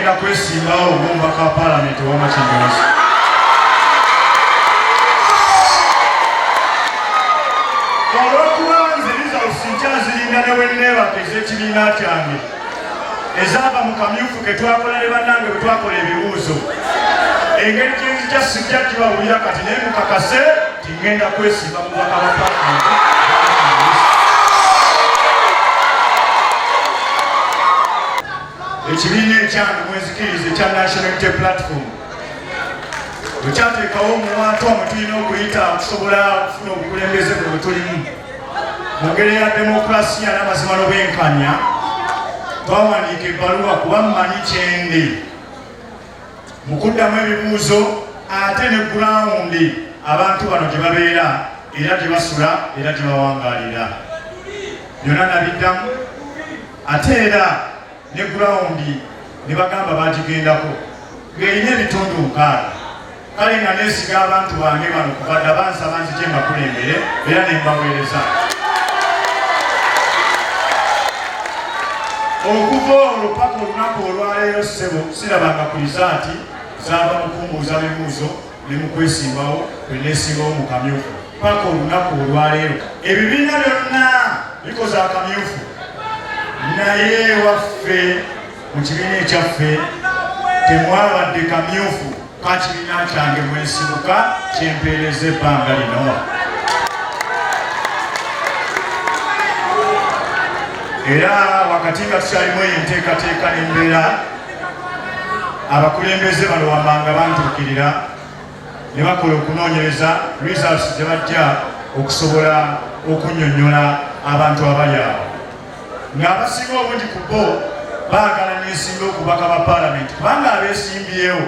Ngenda kwesimbawo ng'omubaka wa Paalamenti owa Makindye West. Olw'okuba nze results nkyazirinda ne wenneebaka ez'ekibiina kyange ezaava mu kamyufu ke twakola ne bannange bwe twakola ebibuuzo, engeri gye nzija sijja gibawulira kati, naye mukakase nti ngenda kwesimba mu bubaka bwa Paalamenti. Ekibiina ekyange mwenzikiriza ekya National Unity Platform bwe kyateekawo omuwaatwa mwe tulina okuyita okusobola okufuna obukulembeze bwe bwe tulimu mu ngeri ya demokulasiya n'amazima n'obwenkanya, twawandiika ebbaluwa kuba mmanyi kyendi mu kuddamu ebibuuzo ate ne gurawundi abantu bano gye babeera era gye basula era gye bawangaalira byonna nabiddamu, ate era ne gurawundi ne bagamba bagigendako ng'erina ebitundu 60. Kale nga neesiga abantu bange bano kuva dda bansaba nzije mbakulembere era ne mbaweereza. Okuva olwo paka olunaku olwaleero, ssebo, sirabanga ku lizaati zaava mu kumbuuza bibuuzo ne mu kwesimbawo kwe neesimbawo mu kamyufu paka olunaku olwaleero. Ebibiina byonna bikoze akamyufu, naye waffe mu kibiina ekyaffe temwabadde kamyufu ka kibiina kyange mwensibuka kyempeereza ebbanga lino. Era wakati nga tukyalimu eyo enteekateeka n'embeera, abakulembeze bano wammanga bantuukirira ne bakola okunoonyereza, results ze bajja okusobola okunnyonnyola abantu abali awo, ng'abasinga obungi ku bo baagala neesimba okubaka ba Paalamenti kubanga abeesimbyewo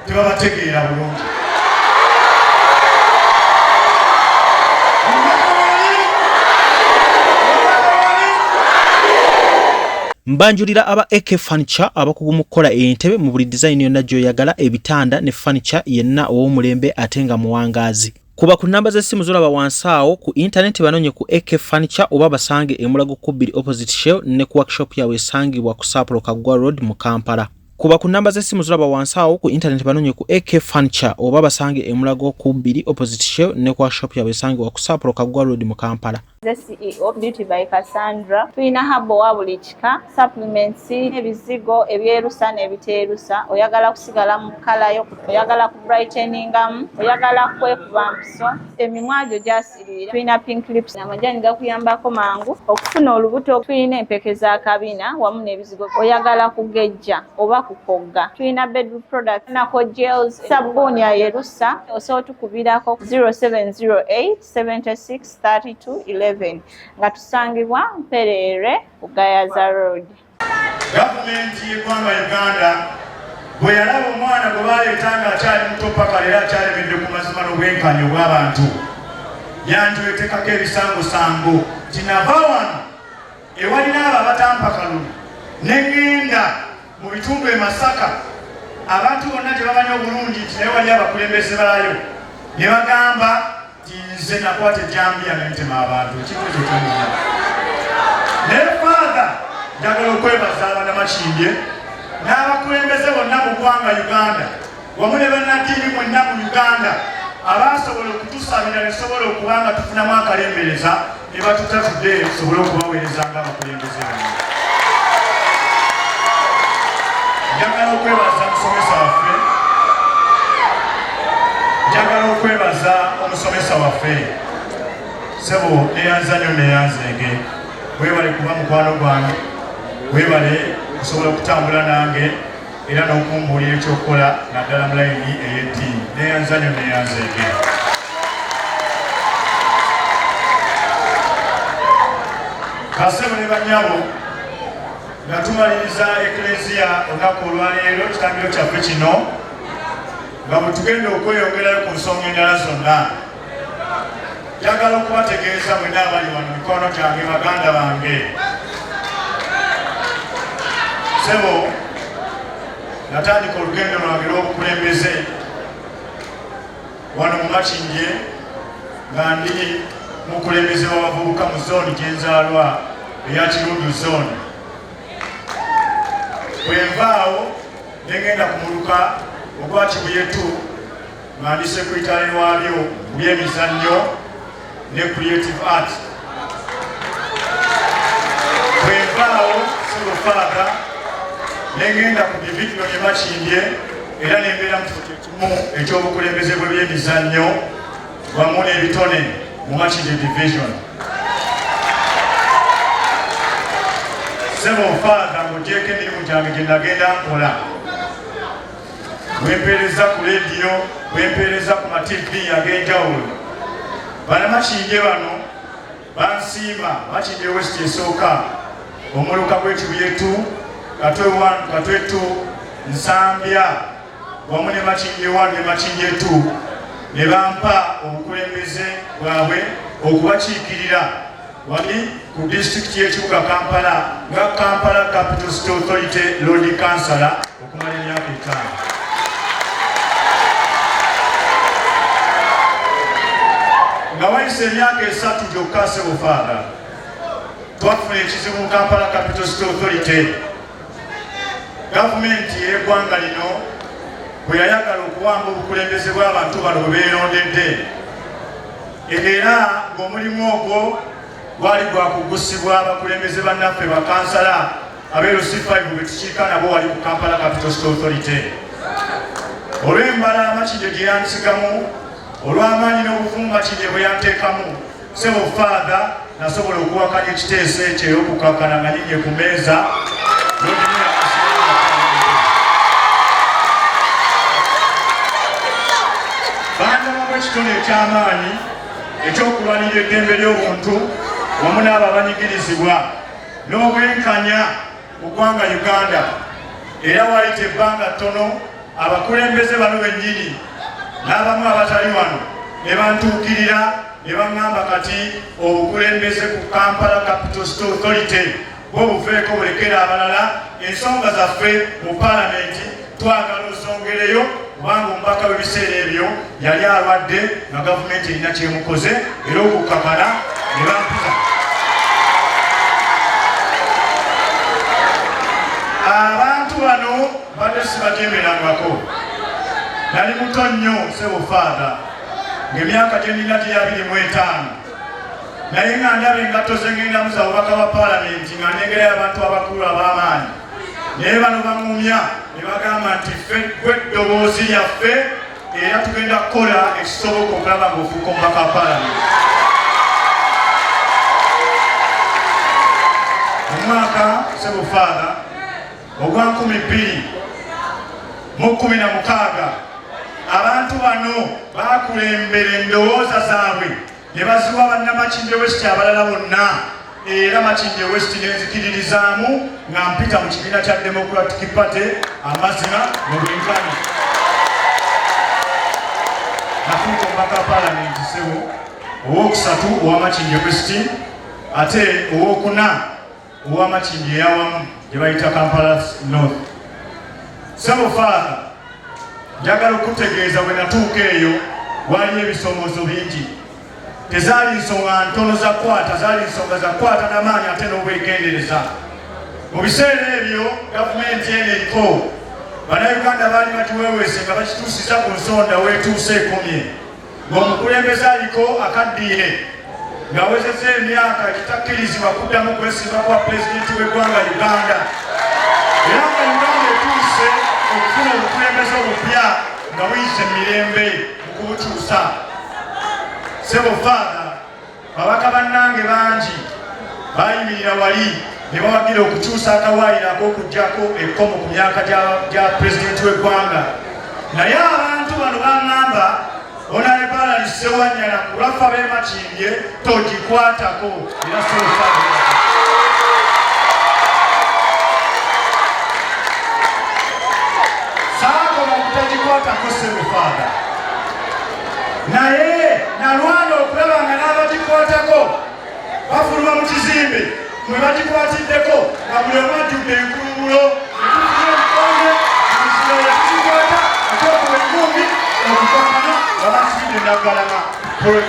tebabategeera bulungi. Mbanjulira aba AK Furniture, abakugu mu kukola entebe mu buli design yonna gy'oyagala, ebitanda ne furniture yenna ow'omulembe ate nga muwangaazi. Kuba ku namba z'essimu z'olaba wansi awo ku intaneti, banoonye ku AK Furniture oba basange e Mulago 2 opposite Shell ne ku workshop yaabwe esangibwa ku Saapolo Kaggwa Road mu Kampala. Kuba ku namba z'essimu z'olaba wansi awo ku intaneti, banoonye ku AK Furniture oba basange e Mulago 2 opposite Shell ne ku workshop yaabwe esangibwa ku Saapolo Kaggwa Road mu Kampala. Nze CEO Beauty by Cassandra. Tulina herbal wa buli kika, supplements, ebizigo ebyerusa n'ebiteerusa. Oyagala kusigala mu color yo, oyagala ku brighteningamu, oyagala kwekuba mpiso, emimwa gyo gyasiriira. Tulina pink lips, amajaani gakuyambako mangu okufuna olubuto. Tulina empeke za kabina wamu n'ebizigo. Oyagala kugejja oba kukogga. Tulina bedroom products, nako gels, sabbuuni ayerusa. Osobola tukubirako 0708 76 32 11 nga tusangibwa Mpereerwe ku Gayaza Road. Gavumenti y'eggwanga Uganda bwe yalaba omwana gwe baleeta ng'akyali muto paka leero akyalemedde ku mazima n'obwenkanya obw'abantu, yantwetekako ebisangosango nti nava wano ewali n'abo abatampa kalulu ne ŋŋenda mu bitundu e Masaka abantu bonna gye bamanyi obulungi nti naye wali abakulembeze baayo, ne bagamba nti nze nakwata ejjambiya ne ntema abantu. Ekintu ekyo kyamenya. Naye Father, njagala okwebaza Abanamakindye n'abakulembeze bonna mu ggwanga Uganda wamu ne bannaddiini mwenna mu Uganda abasobola okutusabira ne tusobola okuba nga tufunamu akalembereza ne batuta tudde tusobole okubaweereza ng'abakulembeze bano. Njagala okwebaza omusomesa waffe, njagala okwebaza omusomesa waffe sebo, neyanza nnyo, neyanzeege. Webale kuba mukwano gwange, webale kusobola okutambula nange era n'okumbuulira ekyokukola naddala mu layini ey'eddiini. Neyanza nnyo, neyanzeege. Basebo ne bannyabo, nga tumaliriza Eklezia olunaku olwaleero, ekitambiro kyaffe kino, nga bwe tugenda okweyongerayo ku nsonga endala zonna, njagala okubategeeza mwenna abali wano, mikwano gyange, baganda bange, sebo, natandika olugendo lwange lw'obukulembeze wano mu Makindye nga ndi mukulembeze w'abavubuka mu zooni gyenzaalwa eya Kirundu zooni. Bwenvaawo Ne ngenda ku muluka ogwa Kibuye 2 nga ndi sekuritale waabyo ku byemizannyo ne creative art. Bwenvaawo sebo Father, ne ngenda ku division e Makindye era ne mbeera mu kifo kyekimu eky'obukulembeze bw'ebyemizannyo wamu n'ebitone mu Makindye division. Sebo Father, ng'ogyeko emirimu gyange gye nagenda nkola, bwempeereza ku leediyo, bwempeereza ku ma TV ag'enjawulo, Bannamakindye bano bansiima. Makindye West esooka, omuluka gw'e Kibuye 2, Katwe 1, Katwe 2, Nsambya wamu ne Makindye 1 ne Makindye 2 ne bampa obukulembeze bwabwe okubakiikirira wali ku disitulikiti y'ekibuga Kampala nga Kampala Capital City Authority Lord Councillor okumala emyaka 5. Nga wayise emyaka 3 gyokka, sebo Father, twafuna ekizibu mu Kampala Capital City Authority. Gavumenti y'eggwanga lino bwe yayagala okuwamba obukulembeze bw'abantu bano bwe beerondedde, era ng'omulimu ogwo gwali gwakugusibwa abakulembeze bannaffe bakansala ab'e LC5 bwe tukiika nabo wali ku Kampala Capital City Authority. Olw'embala Makindye gye yansigamu, olw'amaanyi n'obuvumu Makindye bwe yanteekamu, sebo Father, nasobola okuwakanya ekiteeso ekyo ey'okukakkana nga nyinye ku meeza. Bandabamu ekitone eky'amaanyi ekyokulwanirira eddembe ly'obuntu wamu n'abo abanyigirizibwa n'obwenkanya mu ggwanga Uganda. Era waayita ebbanga ttono, abakulembeze bano bennyini n'abamu abatali wano ne bantuukirira ne baŋŋamba, kati obukulembeze ku Kampala Capital City Authority bwo buveeko, bulekera abalala. Ensonga zaffe mu paalamenti twagala ozongereyo, kubanga omubaka w'ebiseera ebyo yali alwadde nga gavumenti erina kyemukoze. Era okukkakana ne bampita. Abantu bano badde sibajemerangako, nali muto nnyo, sebo Father, ng'emyaka gye nina gye 25, naye nga ndaba engatto ze ngendamu za bubaka bwa paalamenti, nga ndengerayo abantu abakulu ab'amaanyi. Naye bano baŋŋumya ne bagamba nti ffe gwe ddoboozi lyaffe, era tugenda kukola ekisoboka okulaba ng'ofuuka omubaka wa paalamenti. Mu mwaka, sebo Father, ogwa 2016, abantu bano bakulembera endowooza zaabwe ne baziwa Bannamakindye West abalala bonna, era Makindye West nenzikiririzaamu nga mpita mu kibiina kya Democratic Party, amazima n'obwenkanya. Nafuuka omubaka wa paalamenti, sebo, owokusatu owa Makindye West, ate owokuna owa Makindye eyawamu gye bayita Kampala North. Sebo Father, njagala okutegeeza, bwe natuuka eyo waliyo ebisomoozo bingi. Tezaali nsonga ntono za kukwata, zaali nsonga za kukwata n'amaanyi ate n'obwegendereza. Mu biseera ebyo gavumenti eno eriko, Bannayuganda baali bagiweweese nga bakituusiza ku nsonda weetuuse ekomye, ng'omukulembeze aliko akaddiye, ng'awezezza emyaka egitakkirizibwa kuddamu kwesimba kwa pulezidenti w'eggwanga Uganda, era nga Uganda etuuse okufuna obukulembeze obupya nga buyise mirembe mu kubukyusa. Sebo Father, babaka bannange bangi bayimirira wali ne bawagira okukyusa akawaayiro ak'okuggyako ekkomo ku myaka gya pulezidenti w'eggwanga. Naye abantu bano baŋŋamba, Honorable Allan Ssewanyana, ku lwaffe ab'e Makindye togikwatako. Era sebo Father, saakoma kutagikwatako, sebo Father, naye nalwana okulaba nga n'abagikwatako bafuluma mu kizimbe mwe bagikwatiddeko nga buli omu ajjudde enkulubulo. Netufuna ebikonde tukikwata ekyokuba enkumbi okukakana nga basibidde Naggalama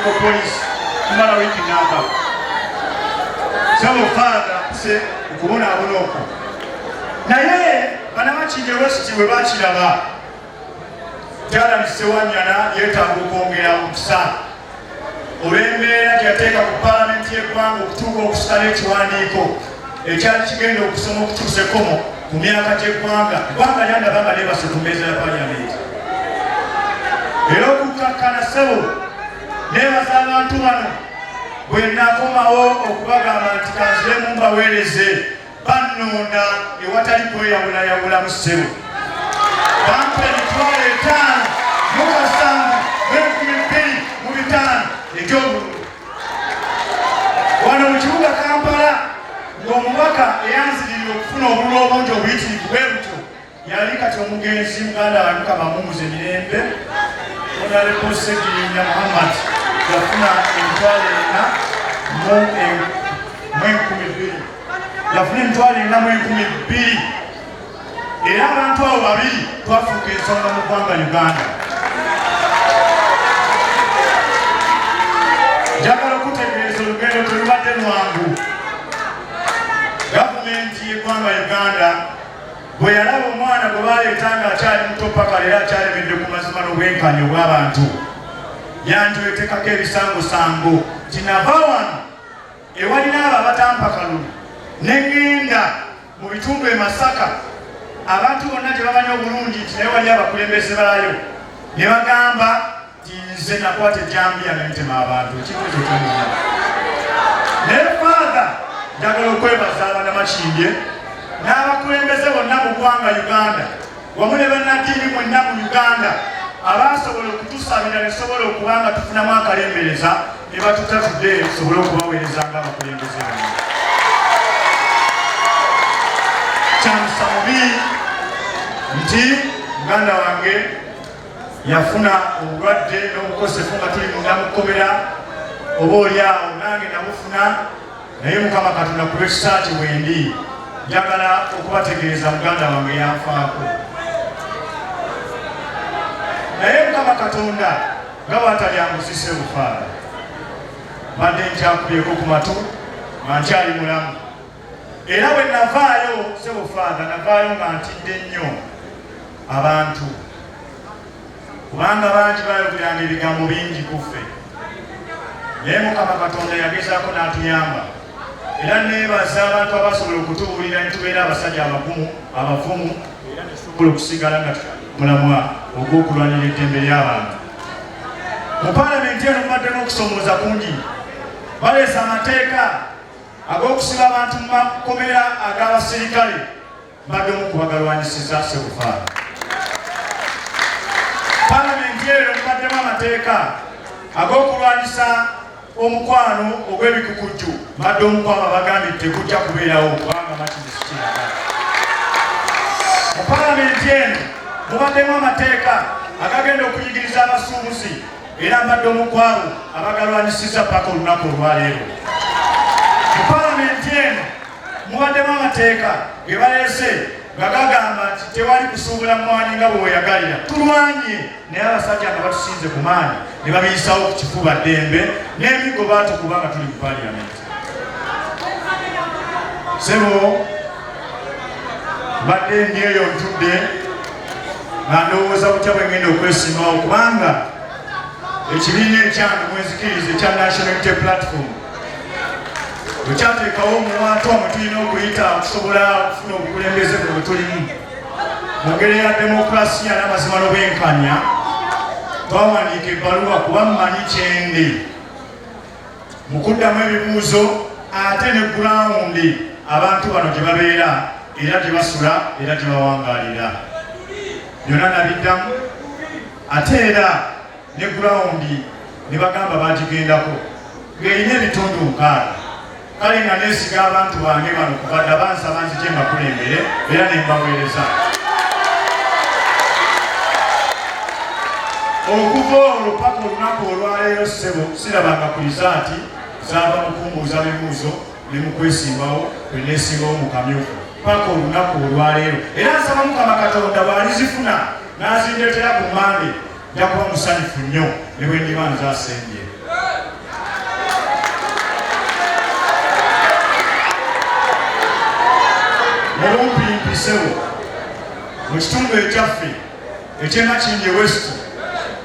ku polisi kumala wiiki namba. Sebo Father, se okubonaabona okwo naye. Bannamakindye West bwe bakiraba Jalan Ssewanyana yeetaaga okwongera omukisa olw'embeera gye yateeka ku paalamenti y'eggwanga okutuuka okusika n'ekiwandiiko ekyali kigenda okusoma okutuusa ekkomo ku myaka gy'eggwanga. Eggwanga lyandaba nga lyebase ku mmeeza ya paaliyamenti era okukkakkana ssebo neebaza abantu bano bwe nakomawo okubagamba nti kanziremu mbaweereze. Bannonda ewatali kweyawulayawulamu ssebo. Bampa 557 205 egy'obululu. Wano mu kibuga Kampala ng'omubaka eyanzirira okufuna obululu obungi obuyitirivu bwe butyo yali kati omugenzi muganda wange Mukama amuwummuze mirembe Honorable Ssegirinya Muhammad yafuna 42,002, yafuna 42,002, era abantu abo babiri twafuuka ensonga mu ggwanga Uganda. Njagala okutegeeza olugendo telubadde lwangu. Gavumenti y'eggwanga Uganda bwe yalaba omwana gwe baleeta ng'akyali muto paka leero akyalemedde ku mazima n'obwenkanya obw'abantu, yantwetekako ebisangosango nti nava wano ewali n'abo abatampa kalulu ne ŋŋenda mu bitundu e Masaka abantu bonna gye bamanyi obulungi nti naye wali abakulembeze baayo ne bagamba nti nze nakwata ejjambiya ne ntema abantu. Ekintu ekyo kyonna naye Father, njagala okwebaza Abanamakindye n'abakulembeze bonna mu ggwanga Uganda wamu ne bannaddiini mwenna mu Uganda abasobola okutusabira ne tusobola okuba nga tufunamu akalembereza ne batuta tudde tusobole okubaweereza ng'abakulembeze bano. Kyamusa mubi nti muganda wange yafuna obulwadde n'obukosefu nga tuli munda mu kkomera, oba oli awo nange nabufuna, naye Mukama Katonda ku lw'ekisa kye wendi. Njagala okubategeeza muganda wange yanfaako, naye Mukama Katonda nga bw'atalyanguzise bufaala, mbadde nkyakubyeko ku matu nga nkyali mulamu. Era bwe navaayo ssebo Father, navaayo nga ntidde nnyo abantu, kubanga bangi bayogeranga ebigambo bingi ku ffe, naye Mukama Katonda yagezaako n'atuyamba. Era neebaza abantu abasobola okutubuulira ne tubeera abasajja abagumu abavumu, era ne tusobola okusigala nga mulamwa ogw'okulwanira eddembe ly'abantu. Mu paalamenti eno mubaddemu okusomooza kungi. Baleese amateeka ag'okusiba abantu mu makomera ag'abasirikale, mbadde omu ku bagalwanyisiza sebufaala. Paalamenti eno mubaddemu amateeka ag'okulwanyisa omukwano ogw'ebikukujju, mbadde omu ku abo abagambye tegujja kubeerawo kubanga Makindye sikiyagala. Mu paalamenti eno mubaddemu amateeka agagenda okunyigiriza abasuubuzi, era mbadde omu ku abo abagalwanyisizza paka olunaku olwaleero. Mu paalamenti eno mubaddemu amateeka ge baleese nga gagamba nti tewali kusuubula mmwanyi nga bwe weyagalira. Tulwanye naye abasajja nga batusinze ku maanyi ne babiyisawo ku kifuba ddembe n'emigo baatukuba nga tuli mu paaliyamenti. Sebo, mbadde ndi eyo ntudde nga ndowooza butya bwe ngenda okwesimbawo, kubanga ekibiina ekyange mwenzikiriza ekya National Unity Platform bwe kyateekawo omuwaatwa mwe tulina okuyita okusobola okufuna obukulembeze bwe bwe tulimu mu ngeri ya demokulasiya n'amazima n'obwenkanya, twawandiika ebbaluwa kuba mmanyi kyendi mu kuddamu ebibuuzo ate ne gulawundi abantu bano gye babeera era gye basula era gye bawangaalira byonna nabiddamu, ate era ne gulawundi ne bagamba bagigendako ng'erina ebitundu 60. Kale nga neesiga abantu bange bano kuva dda bansaba nzije mbakulembere era ne mbaweereza. Okuva olwo paka olunaku olwaleero ssebo sirabanga ku lizaati zaava mu kumbuuza bibuuzo ne mu kwesimbawo kwe neesimbawo mu kamyufu paka olunaku olwaleero. Era nsaba Mukama Katonda bw'alizifuna n'azindeetera ku Mmande, nja kuba musanyufu nnyo ne bwe ndiba nze asembye. Mu bumpimpi ssebo, Mu kitundu ekyaffe eky'e Makindye West,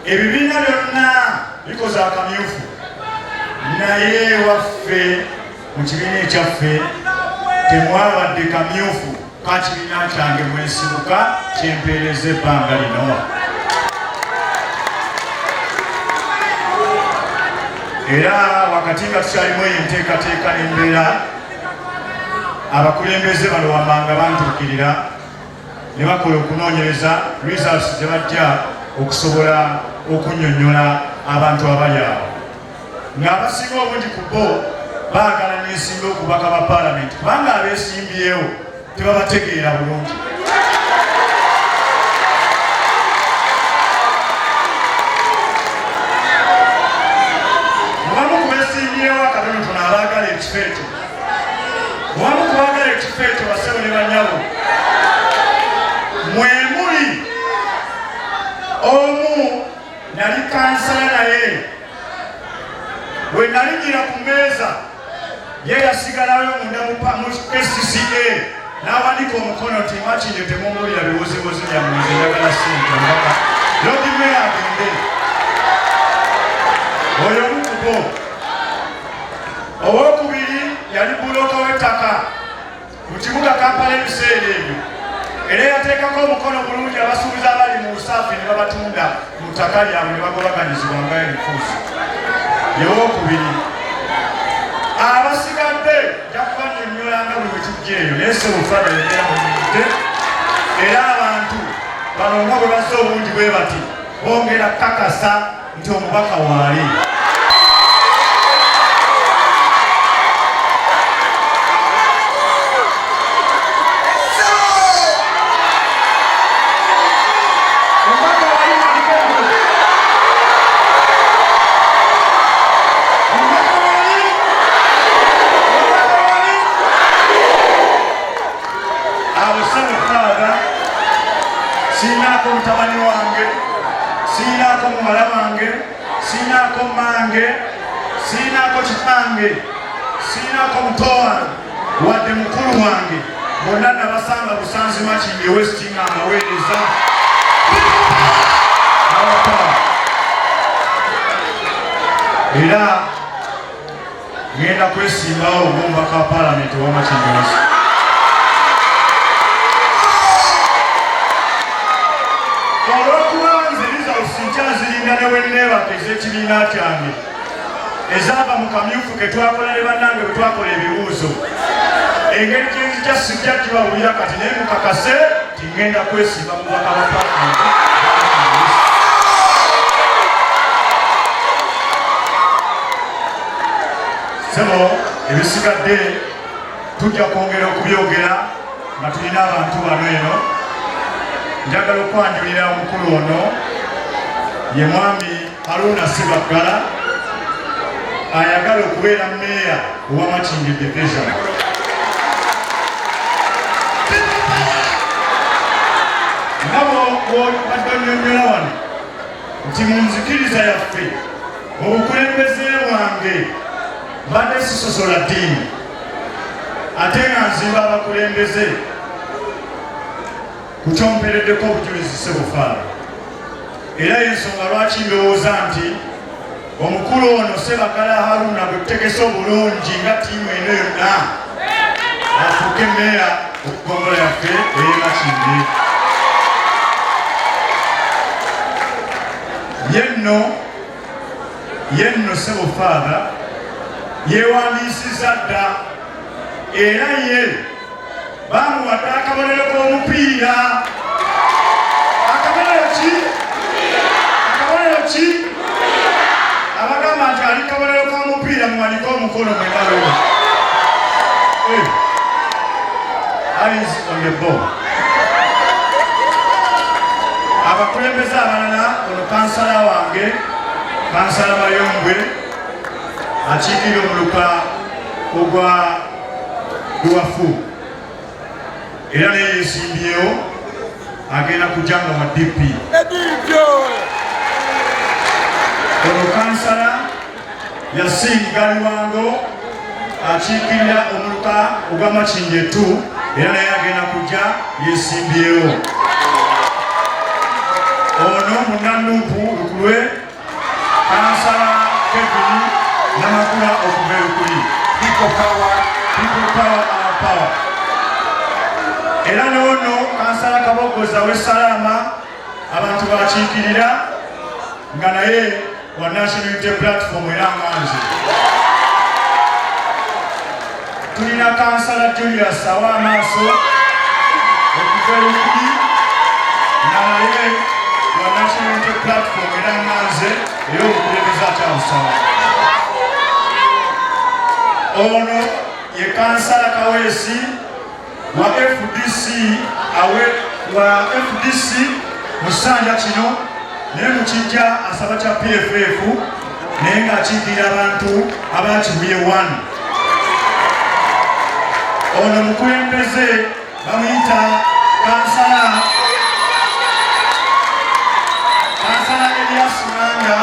ebibiina byonna bikoze akamyufu, naye ewaffe mu kibiina ekyaffe temwabadde kamyufu ka kibiina kyange mwensibuka kyempeereza ebbanga lino. Era wakati nga tukyalimu eyo enteekateeka n'embeera, abakulembeze bano wammanga bantuukirira ne bakola okunoonyereza results ze bajja okusobola okunnyonnyola abantu abali awo, ng'abasinga obungi ku bo baagala neesimba okubaka ba paalamenti kubanga abeesimbyewo tebabategeera bulungi. Mubamu ku beesimbyewo akatonotono abaagala ekifo ekyo, mubamu ku baagala ekifo ekyo, basebo ne banyabo, mwe muli omu nali kansala, naye bwe nalinnyira ku mmeeza ye yasigalayo munda mu KCCA n'awanika omukono nti Makindye temumbuulira biwoziwozi byammwe, nze njagala ssente, omubaka Lord Mayor agende. Oyo omu ku bo. Owokubiri yali bulooka w'ettaka mu kibuga Kampala ebiseera ebyo, era yateekako omukono bulungi abasuubuzi abali mu busaafi ne babatunda mu ttaka lyabwe ne bagobaganyizibwa nga enfuuzi. Yewokubiri. Abasigadde nja kubannyonnyola nga buli bwe kijja eyo, naye ssebufaada yembeera muyingidde, era abantu bano nga bwe bazze obungi bwe bati bongera kakasa nti omubaka waali. Omubaka waali mwandike. Omubaka waali, omubaka waali. Abo ssebo Father, siinaako mutabani wange, siinaako muwala wange, siinaako mmange, siinaako kitange, siinaako muto wange wadde mukulu wange, bonna nabasanga busanzi Makindye West nga mbaweereza. Era ngenda kwesimbawo ng'omubaka wa paalamenti owa Makindye West. Olw'okuba nze results nkyazirinda ne wenneebaka ez'ekibiina kyange ezaava mu kamyufu ke twakola ne bannange bwe twakola ebibuuzo, engeri gye nzija sijja gibawulira kati, naye mukakase nti ngenda kwesimba mu bubaka bwa paalamenti. Sebo, ebisigadde tujja kwongera okubyogera nga tulina abantu bano eno. Njagala okwanjulira omukulu ono, ye mwami Haruna Sebaggala, ayagala okubeera meeya owa Makindye Division. Nga bw'obadde onnyonnyola wano nti mu nzikiriza yaffe, mu bukulembeze bwange mbadde sisosola ddiini, ate nga nzimba abakulembeze ku kyompereddeko obujulizi sebufaala, era y'ensonga lwaki ndowooza nti omukulu ono Sebagala Haruna bwe tutegese obulungi nga ttiimu eno yonna, afuuke meeya okugongola yaffe ey'e Makindye. Ye nno, ye nno ssebo Father yeewandiisizza dda, era ye bamuwadde akabonero k'omupiira. Akabonero ki? Akabonero ki? Abagamba nti ali kabonero k'omupiira muwanike omukono mwena. Wewe, eyes on the ball. Abakulembeze abalala, ono kansala wange, kansala Bayombwe, akiikirira omuluka ogwa Luwafu, era naye yesimbyewo, agenda kujja nga wa DP. Ono kansala Yasin Galiwango, akiikirira omuluka ogwa Makindye 2, era naye agenda kujja yesimbyewo. Ono munnanuupu Lukulwe, kansala Kevin Namakula okuva e Lukuli. People power. People power, our power. Era n'ono kansala Kabogoza w'e Salaama abantu bakiikirira nga naye wa National Unity Platform era nga nze. Tulina kansala Julius Awamaaso okuva e Lukuli nga naye wa National Unity Platform era nga nze era obukulembeze akyabusaba. Ono ye kansala Kaweesi wa FDC awe wa FDC mu kisanja kino naye mu kijja asaba kya PFF naye ng'akiikirira abantu aba Kibuye 1. Ono mukulembeze bamuyita kansala Elias Manga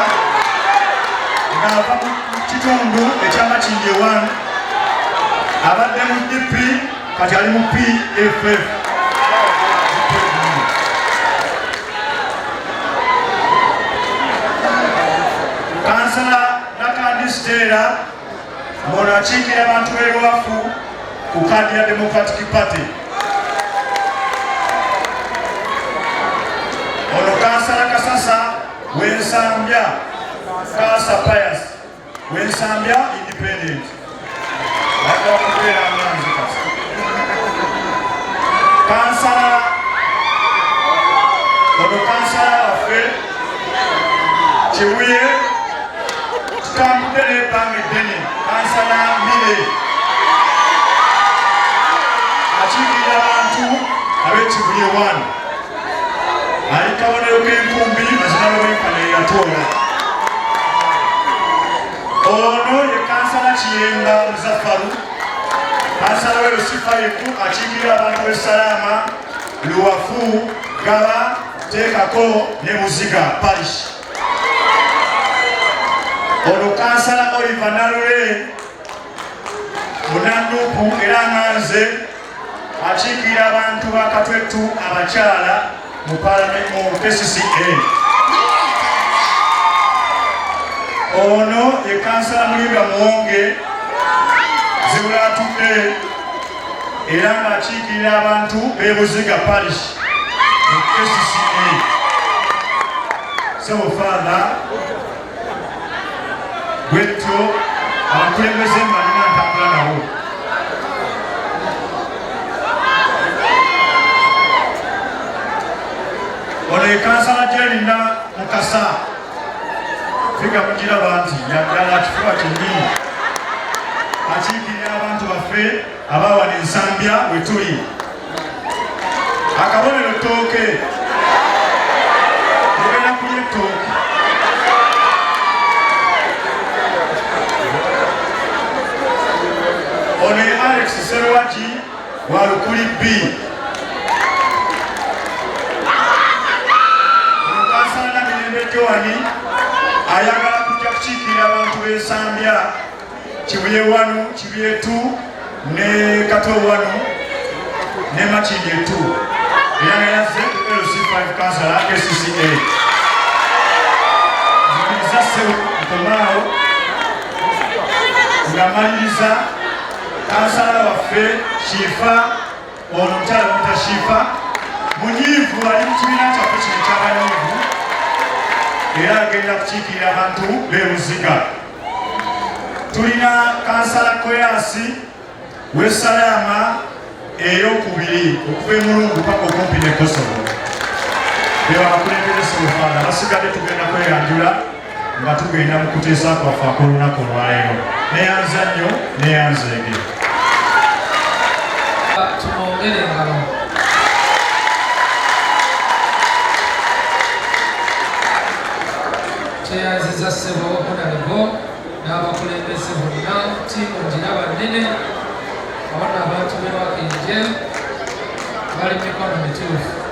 ng'ava mu kitundu ekya Makindye 1, abadde mu DP kati ali mu PFF. Kansala Nakandi Stella ng'ono akiikira abantu b'e Luwafu ku kaadi ya Democratic Party. Ono kansala Kasasa w'Ensambya, Kasa Pius w'Ensambya Independent. Ayagala kubeera nga nze kati. Kansala ono kansala waffe Kibuye tutambudde n'ebbanga eddene, kansala Mire akiikirira abantu ab'e Kibuye 1, ali kabonero k'enkumbi mazima n'obwenkana eyatoola. Ono ye kansala Kiyenga Muzaffaru, kansala w'e Lusifayiku, akiikirira abantu b'e Salaama, Luwafu, Gaba, Teekako ne Buziga Parish. Ono kansala Oliver Nalule munannuupu era nga nze akiikirira abantu ba Katwetu abakyala mu parliament mu KCCA. Ono ye kansala Mulindwa Muwonge Zibula atudde era ng'akiikirira abantu b'e Buziga Parish mu KCCA. Ssebo Father, bwetyo abakulembeze mbalina ntambula nabo. Ono ye kansala Jerina Mukasa, figa mugiraba nti yaddala kifuba kyennyini, akiikirira abantu baffe abawana Ensambya we tuli. Akabonero ttooke, mugenda kulya ettooke. Ono ye Alex Seruwagi wa Lukuli B. Ono kansala Namirembe Joani ayagala kujja kukiikirira abantu b'Ensambya, Kibuye 1, Kibuye 2 ne Katwe 1 ne Makindye 2, era nga yazze LC5 kansala KCCA. Nzikiriza ssebo nkomaawo nga maliriza kansala waffe Shifa. Ono omukyala bamuyita Shifa, munyiivu, ali mu kibiina kyaffe kino ekyabanyiivu era agenda kukiikirira abantu b'e Buziga. Tulina kansala Koyasi w'e Salaama ey'okubiri okuva e Mulungu paka okumpi ne Kosovo. Be babakulembeze ssebo Father, basigadde tugenda kweyanjula nga tugenda mu kuteesa kwaffe ak'olunaku olwaleero. Neyanza nnyo, neyanzeege. Tumwongere engalo. Tweyanziza ssebo Honorable n'abakulembeze bonna, ttiimu ngiraba nnene, awo nno abantu b'e Makindye bali mikono mituufu.